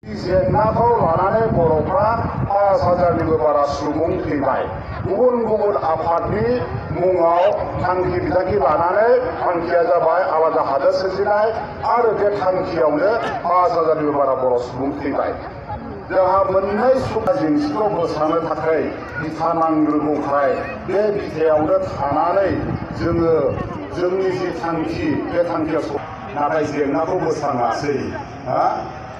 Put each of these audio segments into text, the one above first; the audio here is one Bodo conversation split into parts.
जेंनाखौ लानानै बर'फ्रा 5000निबो बारा सुबुं थैबाय। गुबुन गुबुन आफादनि मुङाव थांखि बिथांखि लानानै थांखिया जाबाय आलादा हादोर सोरजिनाय आरो बे थांखियावनो 5000निबो बारा बर' सुबुं थैबाय। जोंहा मोननै जेंसिखौ बोस्रांनो थाखाय बिथा नांग्रोगौखाय बे बिथायावनो थानानै जोङो जोंनि जि थांखि बे थांखियाव नाथाय जेंनाखौ बोस्राङासै।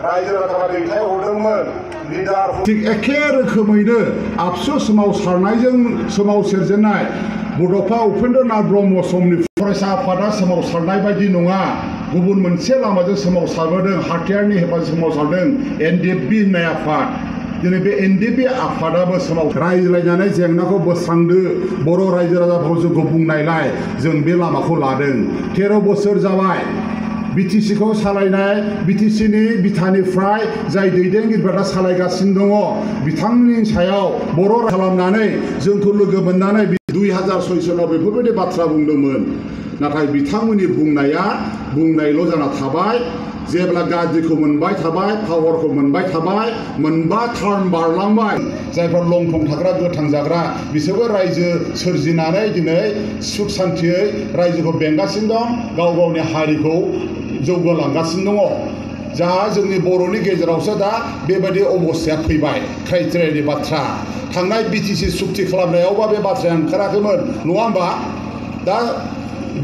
रायजो राजाफ्रा दैथायहरदोंमोन लिडार थिग एखे रोखोमैनो आबसु सोमावसारनायजों सोमावसेरजेननाय बड'फा उपेन्द्रनाथ ब्रह्म समनि फरायसा आफादा सोमावसारनाय बायदि नङा। गुबुन मोनसे लामाजों सोमावसारबोदों, हाथियारनि हेफाजाब सोमावसारदों एनडिएफबि होननाय आफाद। दिनै बे एनडिएफबि आफादाबो रायज्लायनानै जेंनाखौ बोस्रांदो बर' रायजो राजाफोरखौ जोंखौ बुंनायलाय जों बे लामाखौ लादों। 13 बोसोर जाबाय बिटिसिखौ सालायनाय, बिटिसिनि बिथानिफ्राय जाय दैदेनगिरिफोरा सालायगासिनो दङ बिथांनि सायाव बर' खालामनानै जोंखौ लोगो मोननानै 2006 सालाव बेफोरबायदि बाथ्रा बुंदोंमोन। नाथाय बिथांमोननि बुंनायल' जाना थाबाय। जेब्ला गाज्रिखौ मोनबाय थाबाय, पावारखौ मोनबाय थाबाय, मोनबा टार्म बारलांबाय, जायफ्रा लंथं थाग्रा गोथां जाग्रा बिसोरबो रायजो सोरजिनानै दिनै सुख सान्थियै रायजोखौ बेंगासिनो दं, गाव गावनि हारिखौ जौगालांगासिनो दङ। जाहा जोंनि बर'नि गेजेरावसो दा बेबायदि अबस्थाया फैबाय। क्राइटेरियानि बाथ्रा थांनाय बिटिसि सुक्ति खालामनायावबा बे बाथ्राया ओंखाराखैमोन, नङा होमबा? दा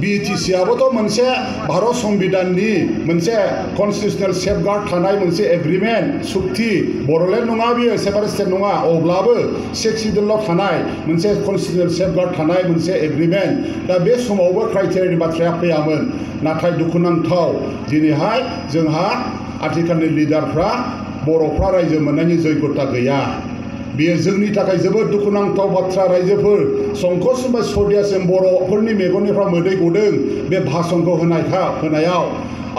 बिटिसिआबोथ' मोनसे भारत संबिधाननि मोनसे कन्स्टिटिउसनेल सेफगार्ड थानाय मोनसे एग्रिमेन्ट सुक्ति। बर'लेण्ड नङा बियो, सेपारेट स्टेट नङा, अब्लाबो 6 सिडुलाव थानाय मोनसे कन्स्टिटिउसनेल सेफगार्ड थानाय मोनसे एग्रिमेन्ट। दा बे समावबो क्राइटेरियानि बाथ्राया फैयामोन। नाथाय दुखुनांथाव दिनैहाय जोंहा आथिखालनि लिडारफ्रा बर'फ्रा रायजो मोननायनि जयगता गैया। बेयो जोंनि थाखाय जोबोद दुखुनांथाव बाथ्रा। रायजोफोर संकसनिफ्राय सदियासिम बर'फोरनि मेगननिफ्राय मोदै गदों बे भाषणखौ होनायाव।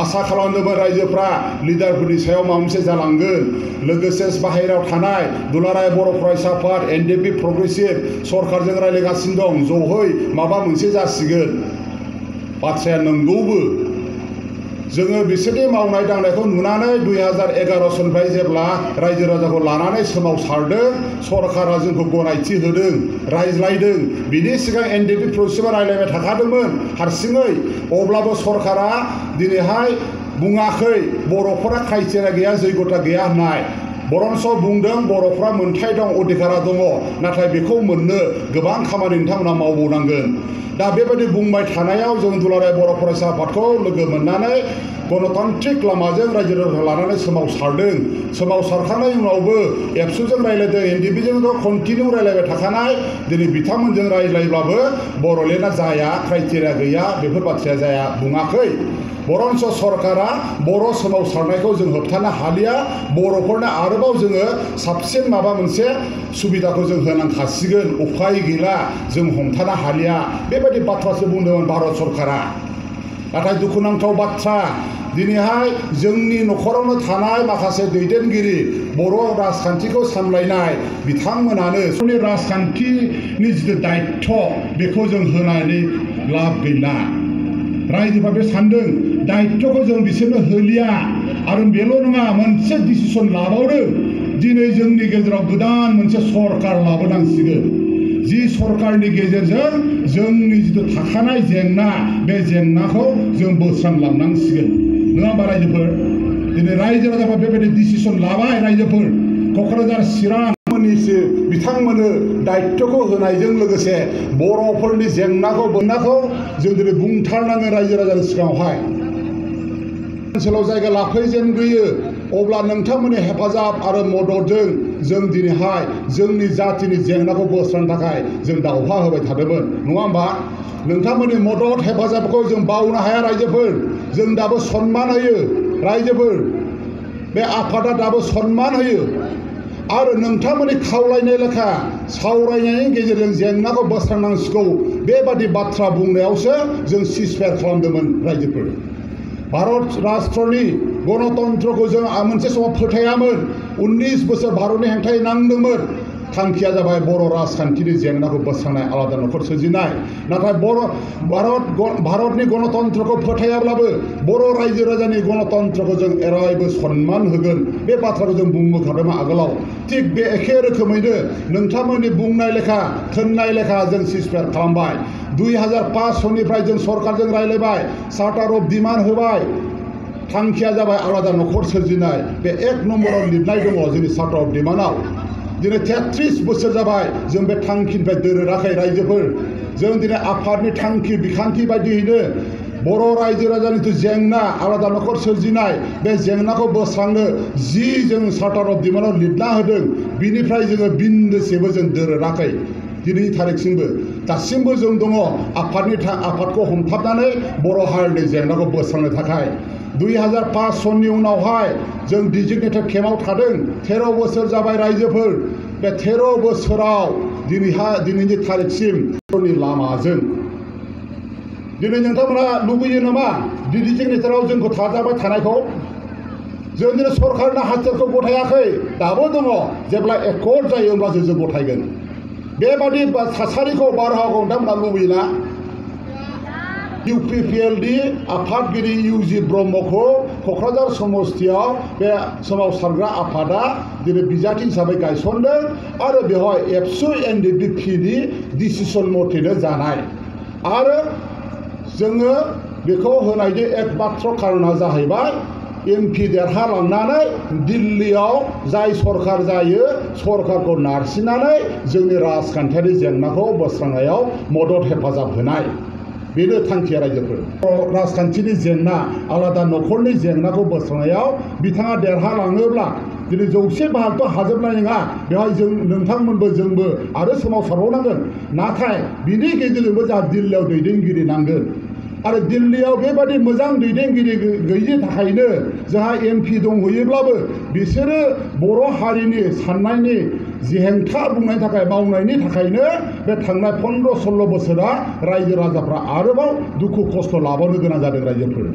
आसा खालामदोंमोन रायजोफ्रा लिडारफोरनि सायाव माबा मोनसे जालांगोन। लोगोसे बाहेरायाव थानाय दुलाराय बर' फरायसा आफाद एनडिएफबि प्रग्रेसिभ सरकारजों रायज्लायगासिनो दं, जहै माबा मोनसे जासिगोन। बाथ्राया नंगौबो। जोङो बिसोरनि मावनाय दांनायखौ नुनानै 2011 सननिफ्राय जेब्ला रायजो राजाखौ लानानै सोमावसारदों, सरकारा जोंखौ गनायथि होदों, रायज्लायदों। बिनि सिगां एनडिएफबि प्रग्रेसिभआ रायज्लायबाय थाखादोंमोन हारसिङै। अब्लाबो सरकारा दिनैहाय बुङाखै बर'फोरा क्राइटेरिया गैया, जयगता गैया होननाय। बरन्स बुंदों बर'फ्रा मोन्थाय दं, अधिकारा दङ, नाथाय बेखौ मोननो गोबां खामानि नोंथांमोना मावबावनांगोन। दा बेबायदि बुंबाय थानायाव जों दुलाराय बर' फरायसा आफादखौ लोगो मोननानै गणतान्त्रिक लामाजों रायजो राजा लानानै सोमावसारदों। सोमावसारखांनायनि उनावबो एबसुजों रायज्लायदों, एनडिएफबिजों कन्टिनिउ रायज्लायबाय थाखानाय। दिनै बिथांमोनजों रायज्लायब्लाबो बर'लेण्डआ जाया, क्राइटेरिया गैया, बेफोर बाथ्राया जाया बुङाखै। बरन्स सरकारा बर' सोमावसारनायखौ जों होबथानो हालिया, बर'फोरनो आरोबाव जोङो साबसिन माबा मोनसे सुबिदाखौ जों होनांखासिगोन, उफाय गैला, जों हमथानो हालिया, बेबायदि बाथ्रासो बुंदोंमोन भारत सरकारा। नाथाय दुखुनांथाव बाथ्रा, दिनैहाय जोंनि न'खरावनो थानाय माखासे दैदेनगिरि, बर' राजखान्थिखौ सामलायनाय बिथांमोनानो जोंनि राजखान्थिनि जिथु दायित्व बेखौ जों होनानै लाब गैला। रायजोफ्रा बे सानदों दायित्वखौ जों बिसोरनो होलिया। आरो बेल' नङा, मोनसे डिसिसन लाबावदों, दिनै जोंनि गेजेराव गोदान मोनसे सरकार लाबोनांसिगोन। जि सरकारनि गेजेरजों जोंनि जिथु थाखानाय जेंना, बे जेंनाखौ जों बोस्रांलांनांसिगोन, नङा होमबा रायजोफोर? दिनै रायजो राजाफ्रा बेबायदि डिसिसन लाबाय। रायजोफोर क'क्राझार चिरां बिथांमोननो दायित्वखौ होनायजों लोगोसे बर'फोरनि जेंनाखौ जों दिनै बुंथारनांगोन रायजो राजानि सिगाङावहाय। ओनसोलाव जायगा लाफैजेनग्रोयो, अब्ला नोंथांमोननि हेफाजाब आरो मददजों जों दिनैहाय जोंनि जातिनि जेंनाखौ बोस्रांनो थाखाय जों दावहा होबाय थादोंमोन, नङा होमबा? नोंथांमोननि मदद हेफाजाबखौ जों बावनो हाया रायजोफोर। जों दाबो सनमान होयो रायजोफोर, बे आफादा दाबो सनमान होयो। आरो नोंथांमोननि खावलायनाय लेखा सावरायनायनि गेजेरजों जेंनाखौ बोस्रांनांसिगौ, बेबादि बाथ्रा बुंनायावसो जों सिजफायार खालामदोंमोन रायजोफोर। भारत राष्ट्रनि गणतन्त्रखौ जों मोनसे समाव फोथायामोन। 19 बोसोर भारतनि हेंथायै नांदोंमोन। थांखिया जाबाय बर' राजखान्थिनि जेंनाखौ बोस्रांनाय आलादा न'खर सोरजिनाय नाथाय भारतनि गणतन्त्रखौ फोथायाब्लाबो बर' रायजो राजानि गणतन्त्रखौ जों अरायबो सन्मान होगोन बे बाथ्राखौ जों बुंबोखादोंमोन आगोलाव थिग बे एखे रोखोमैनो नोंथांमोननि बुंनाय लेखा थोननाय लेखा जों सिजफायार खालामबाय 2005 सननिफ्राय जों सरकारजों रायलायबाय चार्टार अफ डिमान्ड होबाय थांखिया जाबाय आलादा न'खर सोरजिनाय बे 1 नम्बराव लिरनाय दङ जोंनि चार्टार अफ डिमान्डआव दिनै 33 बोसोर जाबाय जों बे थांखिनिफ्राय दोरोनाखै रायजोफोर जों दिनै आफादनि थांखि बिखान्थि बायदियैनो बर' रायजो राजानि जेंना आलादा न'खर सोरजिनाय बे जेंनाखौ बोस्रांनो जि जों चार्टार अफ डिमान्डआव लिरना होदों बिनिफ्राय जोङो बिन्दोसेबो जों दोरोनाखै दिनैनि थारिखसिमबो दासिमबो जों दङ आफादखौ हमथाबनानै बर' हारिनि जेंनाखौ बोस्रांनो थाखाय 2005 सननि उनावहाय जों डिजिगनेटेड केम्पआव थादों 13 बोसोर जाबाय रायजोफोर बे 13 बोसोराव दिनैनि थारिखसिम लामाजों दिनै नोंथांमोना लुबैयो नामा डिजिगनेटेडआव जोंखौ थाजाबाय थानायखौ जों दिनै सरकारनि हाथियारखौ गथायाखै दाबो दङ जेब्ला एकर्ड जायो होमब्लासो जों गथायगोन बेबादि थासारिखौ बारहावाखौ नोंथांमोना लुबैयोना इउपिपिएलनि आफादगिरि इउजि ब्रह्मखौ क'क्राझार समस्तियाव बे सोमावसारग्रा आफादा दिनै बिजाथि हिसाबै गायसनदों आरो बेवहाय एबसु एनडिपिनि डिसिसन मथेनो जानाय आरो जोङो बेखौ होनायनि एकमात्र कारना जाहैबाय एमपि देरहालांनानै दिल्लीयाव जाय सरकार जायो सरकारखौ नारसिननानै जोंनि राजखान्थियारि जेंनाखौ बोस्रांनायाव मदद हेफाजाब होनाय बेनो थांखिया रायजोफोर राजखान्थिनि जेंना आलादा न'खरनि जेंनाखौ बोस्रांनायाव बिथाङा देरहालाङोब्ला दिनै 100 बाहागोथ' हाजोबनाय नङा बेवहाय जों नोंथांमोनबो जोंबो आरो सोमावसारबावनांगोन नाथाय बिनि गेजेरजोंबो जोंहा दिल्लीयाव दैदेनगिरि नांगोन आरो दिल्लीयाव बेबादि मोजां दैदेनगिरि गैयिनि थाखायनो जोंहा एमपि दंहैयोब्लाबो बिसोरो बर' हारिनि साननायनि हेंथा बुंनायनि थाखाय मावनायनि थाखायनो बे थांनाय 15-16 बोसोरा रायजो राजाफ्रा आरोबाव दुखु खस्थ' लाबावनो गोनां जादों रायजोफोर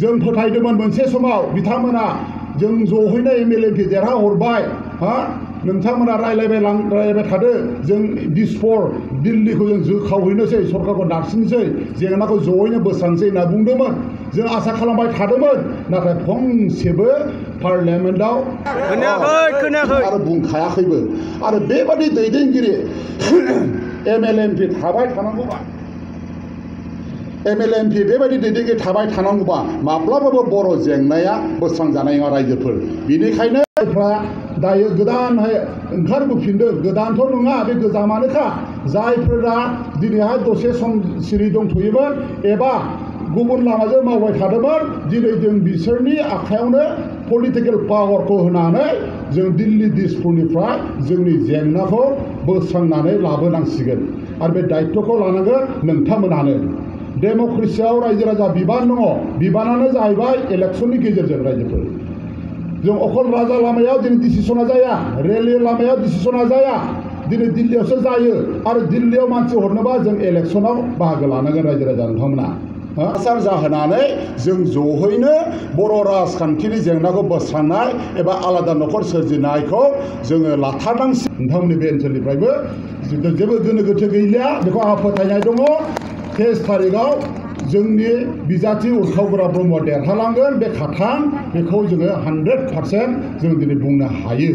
जों फोथायदोंमोन मोनसे समाव बिथांमोना जों ज'हैनो एमएलए देरहाहरबाय नोंथांमोना रायलायबाय थादो जों दिसपुर दिल्लीखौ जों जोखावहैनोसै सरकारखौ नारसिननोसै जेंनाखौ ज'यैनो बोस्रांसै होनना बुंदोंमोन जों आसा खालामबाय थादोंमोन नाथाय फंसेबो पार्लियामेन्टआव खोनायाखै आरो बुंखायाखैबो आरो बेबादि दैदेनगिरि एमएलए एमपि थाबाय थानांगौबा एमएलए एमपि बेबायदि दैदेनगिरि थाबाय थानांगौबा माब्लाबाबो बर' जेंनाया बोस्रांजानाय नङा रायजोफोर बेनिखायनो दायो गोदानहाय ओंखारबोफिनदों गोदानथ' नङा बे गोजामानोखा जायफोरा दिनैहाय दसे सम सिरि दंथ'योमोन एबा गुबुन लामाजों मावबाय थादोंमोन दिनै जों बिसोरनि आखायावनो पलिटिकेल पावारखौ होनानै जों दिल्ली दिसपुरनिफ्राय जोंनि जेंनाखौ बोस्रांनानै लाबोनांसिगोन आरो बे दायित्वखौ लानांगोन नोंथांमोनानो डेम'क्रेसियाव रायजो राजा बिबान दङ बिबानानो जाहैबाय इलेक्सननि गेजेरजों रायजोफोर जों अखल राजा लामायाव दिनै डिसिसना जाया रेलवे लामायाव डिसिसना जाया दिनै दिल्लीयावसो जायो आरो दिल्लीयाव मानसि हरनोबा जों इलेक्सनाव बाहागो लानांगोन रायजो राजा नोंथांमोना आसार जाहोनानै जों ज'हैनो बर' राजखान्थिनि जेंनाखौ बोस्रांनाय एबा आलादा न'खर सोरजिनायखौ जोङो लाथारनांसिगोन नोंथांमोननि बे ओनसोलनिफ्रायबो जेबो गोनो गोथो गैलिया बेखौ आंहा फोथायनाय दङ 23 थारिखआव जोंनि बिजाथि उरखावगोरा ब्रह्म देरहालांगोन बे खाथां बेखौ जोङो 100% जों दिनै बुंनो हायो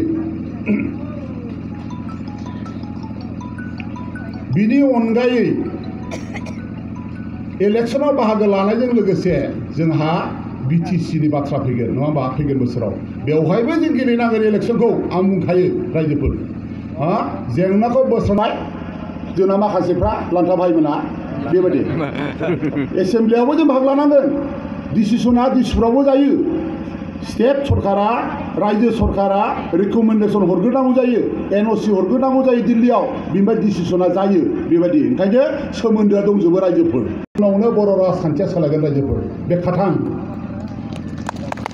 बिनि अनगायै इलेक्सनाव बाहागो लानायजों लोगोसे जोंहा बिटिसिनि बाथ्रा फैगोन नङा होमबा फैगोन बोसोराव बेवहायबो जों गेलेनांगोन इलेक्सनखौ आं बुंखायो रायजोफोर जेंनाखौ बोस्रांनाय जोंना माखासेफ्रा लान्था भाइमोना बेबायदि एसेम्ब्लियावबो जों बाहागो लानांगोन डिसिसना दिसपुरावबो जायो स्टेट सरकारा रायजो सरकारा रिकमेन्डेसन हरग्रोनांगौ जायो एनअसि हरग्रोनांगौ जायो दिल्लीयाव बिनिफ्राय डिसिसना जायो बेबायदि ओंखायनो सोमोन्दोआ दंजोबो रायजोफोर उनावनो बर' राजखान्थिया सोलायगोन रायजोफोर बे खाथां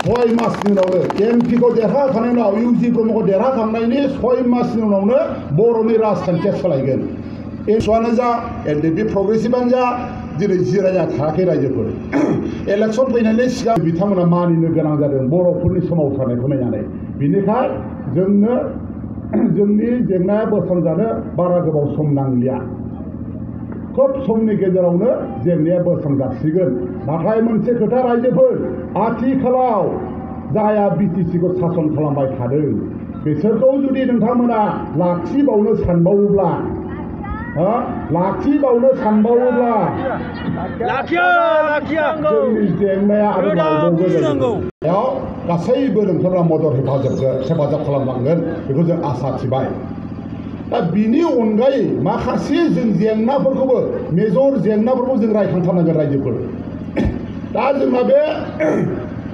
6 मासनि उनावनो एमपिखौ देरहाखांनायनि उनाव इउजि ब्रह्मखौ देरहाखांनायनि 6 मासनि उनावनो बर'नि राजखान्थिया सोलायगोन एसुआनो जा एनडिपि प्रग्रेसिभआनो जा दिनै जिरायना थायाखै रायजोफोर इलेक्सन फैनायनि सिगां बिथांमोना मानिनो गोनां जादों बर'फोरनि सोमावसारनायखौ नायनानै बिनिखाय जोंनो जोंनि जेंनाया बोस्रांजानो बारा गोबाव सम नांलिया खोब समनि गेजेरावनो जेंनाया बोस्रांजासिगोन नाथाय मोनसे खोथा रायजोफोर आथिखालाव जाया बिटिसिखौ सासन खालामबाय थादों बिसोरखौ जुदि नोंथांमोना लाखिबावनो सानबावोब्ला जोंनि जेंनाया आरो गासैबो नोंथांमोना मदद हेफाजाब खालामनांगोन बेखौ जों आसा थिबाय दा बिनि अनगायै माखासे जों जेंनाफोरखौबो मेजर जेंनाफोरखौ जों रायखांथारनांगोन रायजोफोर दा जोंना बे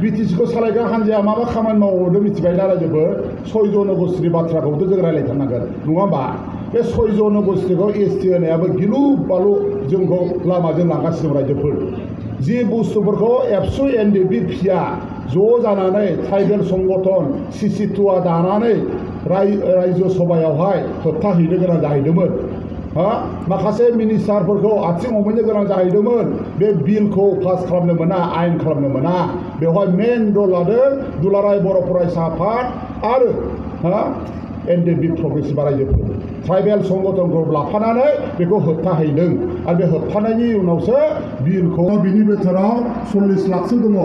बिटिसिखौ सालायग्रा हान्जाया मा खामानि मावदों मिथिबाय दा रायजोफोर 6 जनगोष्ठीनि बाथ्राखौथ' जों रायलायथारनांगोन नङा होमबा बे 6 जनगोष्ठीखौ एसटि होनायाबो गिलु बालु जोंखौ लामाजों लांगासिनो दं रायजोफोर जि बुस्थुफोरखौ एबसु एनडिपिआ ज' जानानै ट्राइबेल संगठन CC2आ दानानै रायजो सभायावहाय होबथाहैनो गोनां जाहैदोंमोन माखासे मिनिस्टारफोरखौ आथिं हमहैनो गोनां जाहैदोंमोन बे बिलखौ पास खालामनो मोना आयेन खालामनो मोना बेवहाय मेन रल लादों दुलाराय बर' फरायसा आफाद आरो एनडिपि प्रग्रेसिभ रायजोफोर ट्राइबेल संगठनखौ लाफानानै बेखौ होबथाहैदों आरो बे होबथानायनि उनावसो बिलखौ बिनि बोथोराव 40 लाखसो दङ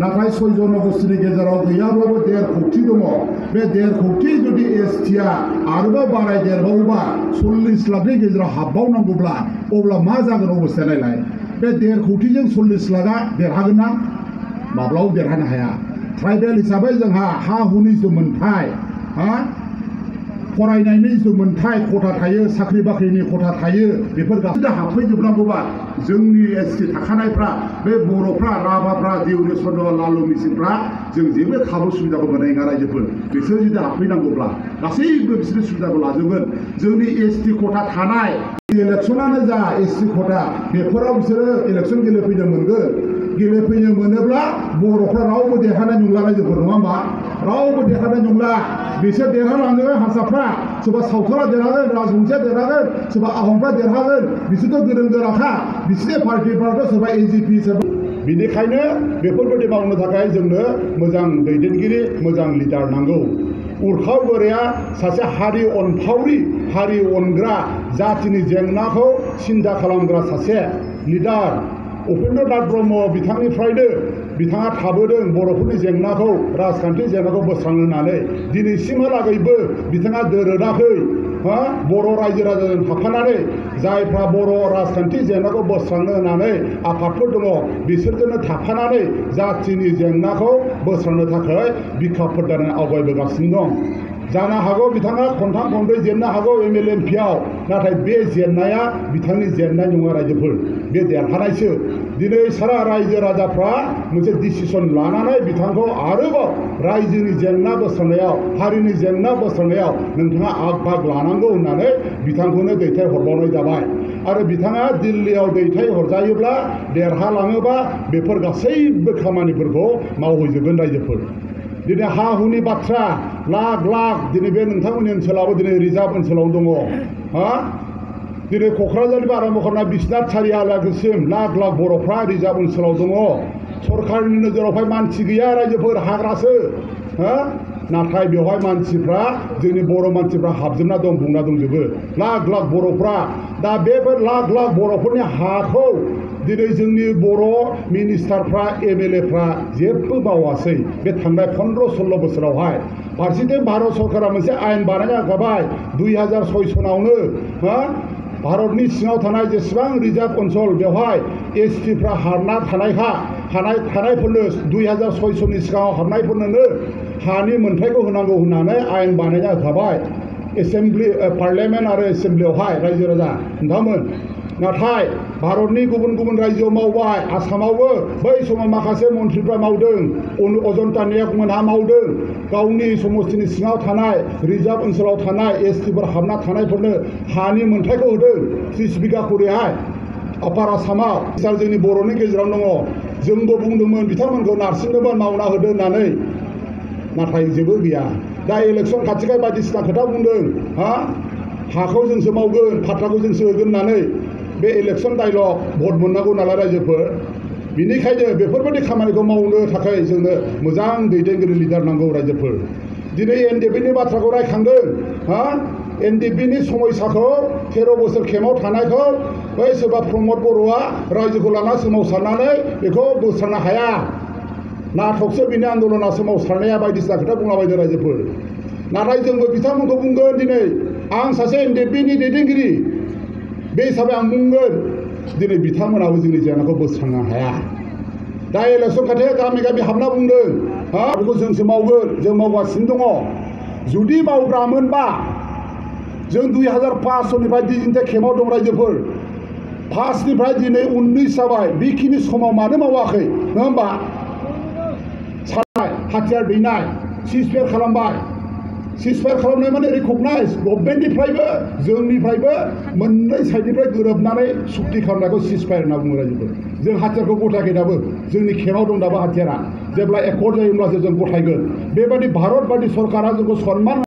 नाथाय 6 जनगोष्ठीनि गेजेराव गैयाब्लाबो 1.5 कोटि दङ बे 1.5 कोटि जुदि एसटिआ आरोबाव बारायदेरबावोबा 40 लाखनि गेजेराव हाबबावनांगौब्ला अब्ला मा जागोन अबस्थाया नायलाय बे 1.5 कोटिजों 40 लाखआ देरहागोन ना माब्लाबाबो देरहानो हाया ट्राइबेल हिसाबै जोंहा हा हुनि मोनथाय फरायनायनि मोनथाय खथा थायो साख्रि बाख्रिनि खथा थायो बेफोर गासैबो हाबफैजोबनांगौबा जोंनि एसटि थाखानायफ्रा बे बर'फ्रा राभाफ्रा देउरि चन्द्र लालु मिसिंफ्रा जों जेबो खाबु सुबिदाखौ मोननाय नङा रायजोफोर बिसोर जुदि हाबफैनांगौब्ला गासैबो बिसोरनि सुबिदाखौ लाजोबगोन जोंनि एसटि खथा थानाय इलेक्सनानो जा एसटि खथा बेफोराव बिसोरो इलेक्सन गेलेफैनो मोनगोन गेलेफैनो मोनोब्ला बर'फ्रा रावबो देरहानाय नंला रायजोफोर नङा होमबा रावबो देरहानाय नंला बिसोर देरहालाङो हारसाफ्रा सोरबा सावथाला देरहागोन राजबंसिया देरहागोन सोरबा आहमफ्रा देरहागोन बिसोरथ' गोरों गोराखा बिसोरनि पार्टिफ्राथ' सोरबा एजिपि सोरबा बेनिखायनो बेफोरबायदि मावनो थाखाय जोंनो मोजां दैदेनगिरि मोजां लिडार नांगौ उरखाव बोराया सासे हारि अनफावरि हारि अनग्रा जातिनि जेंनाखौ सिन्था खालामग्रा सासे लिडार उपेन्द्र नाथ ब्रह्म बिथांनिफ्रायनो बिथाङा थाबोदों बर'फोरनि जेंनाखौ राजखान्थि जेंनाखौ बोस्रांनो होननानै दिनैसिमहालागैबो बिथाङा दोरोदाखै बर' रायजो राजाजों थाफानानै जायफ्रा बर' राजखान्थि जेंनाखौ बोस्रांनो होननानै आफादफोर दङ बिसोरजोंनो थाफानानै जातिनि जेंनाखौ बोस्रांनो थाखाय बिखाफोर दानानै आवगायबोगासिनो दं जानो हागौ बिथाङा खनथाम खनब्रै जेननो हागौ MLA MPआव नाथाय बे जेननाया बिथांनि जेननाय नङा रायजोफोर बे देरहानायसो दिनै सारा रायजो राजाफ्रा मोनसे डिसिसन लानानै बिथांखौ आरोबाव रायजोनि जेंना बोस्रांनायाव हारिनि जेंना बोस्रांनायाव नोंथाङा आग बाग लानांगौ होननानै बिथांखौनो दैथायहरबावनाय जाबाय आरो बिथाङा दिल्लीयाव दैथायहरजायोब्ला देरहालाङोबा बेफोर गासैबो खामानिफोरखौ मावहैजोबगोन रायजोफोर दिनै हा हुनि बाथ्रा लाख लाख दिनै बे नोंथांमोननि ओनसोलावबो दिनै रिजार्भ ओनसोलाव दङ दिनै क'क्राझारनिफ्राय आरम्भ खालामना बिश्वनाथ सारियालागैसिम लाख लाख बर'फ्रा रिजार्भ ओनसोलाव दङ सरकारनि नोजोरावहाय मानसि गैया रायजोफोर हाग्रासो नाथाय बेवहाय मानसिफ्रा जोंनि बर' मानसिफ्रा हाबजोबना दं बुंना दंजोबो लाख लाख बर'फ्रा दा बेफोर लाख लाख बर'फोरनि हाखौ दिनै जोंनि बर' मिनिस्टारफ्रा MLAफ्रा जेबो मावासै बे थांनाय 15-16 बोसोरावहाय फारसेथिं भारत सरकारा मोनसे आयेन बानायना होखाबाय 2006 सनावनो भारतनि सिङाव थानाय जेसेबां रिजार्भ ओनसोल बेवहाय एसटिफ्रा हाबना थानायफोरनो 2006 सननि सिगाङाव हाबनायफोरनो हानि मोनथायखौ होनांगौ होननानै आयेन बानायना होखाबाय एसेम्ब्लि पार्लियामेन्ट आरो एसेम्ब्लियावहाय रायजो राजा नोंथांमोन नाथाय भारतनि गुबुन गुबुन रायजोआव मावबाय आसामावबो बै समाव माखासे मन्थ्रिफ्रा मावदों अजन्ता नायक मोनहा मावदों गावनि समस्तिनि सिङाव थानाय रिजार्भ ओनसोलाव थानाय एसटिफोर हाबना थानायफोरनो हानि मोनथायखौ होदों 30 बिगा खरिहाय आपार आसामाव जोंनि बर'नि गेजेराव दङ जोंबो बुंदोंमोन बिथांमोनखौ नारसिनदोंमोन मावना होदों होननानै नाथाय जेबो गैया दा इलेक्सन खाथिखाय बायदिसिना खोथा बुंदों हाखौ जोंसो मावगोन फाट्टाखौ जोंसो होगोन होननानै बे इलेक्सन डायलग भट मोननांगौ नालाय रायजोफोर बेनिखायनो बेफोरबायदि खामानिखौ मावनो थाखाय जोंनो मोजां दैदेनगिरि लिडार नांगौ रायजोफोर दिनै एनडिएफबि बाथ्राखौ रायखांदों हा एनडिएफबि समयसाखौ 13 बोसोर केम्पआव थानायखौ बै सोरबा प्रमद बर'आ रायजोखौ लाना सोमावसारनानै बेखौ बोस्रांनो हाया नाटकसो बिनि आन्दलना सोमावसारनाया बायदिसिना खोथा बुंलाबायदों रायजोफोर नाथाय जोंबो बिथांमोनखौ बुंगोन दिनै आं सासे एनडिएफबि दैदेनगिरि बे हिसाबै आं बुंगोन दिनै बिथांमोनाबो जोंनि जेंनाखौ बोस्रांनो हाया दा इलेक्सन खाथियाव गामि गामि हाबना बुंदों हा बेखौ जोंसो मावगोन जों मावगासिनो दङ जुदि मावग्रामोनबा जों 2005 सननिफ्राय डिजिटेल केम्पआव दं रायजोफोर 5 निफ्राय दिनै 19 जाबाय बेखिनि समाव मानो मावाखै नङा होमबा सानाय हाथियार दैनाय सिजफायार खालामबाय सिजफायार खालामनाय माने रिकगनाइज गभर्नमेन्टनिफ्रायबो जोंनिफ्रायबो मोननै साइडनिफ्राय गोरोबनानै सुक्ति खालामनायखौ सिजफायार होनना बुङो रायजोफोर जों हाथियारखौ गथायाखै दाबो जोंनि केम्पआव दं दाबो हाथियारा जेब्ला एकर्ड जायो होमब्लासो जों गथायगोन बेबायदि भारत बायदि सरकारा जोंखौ सनमान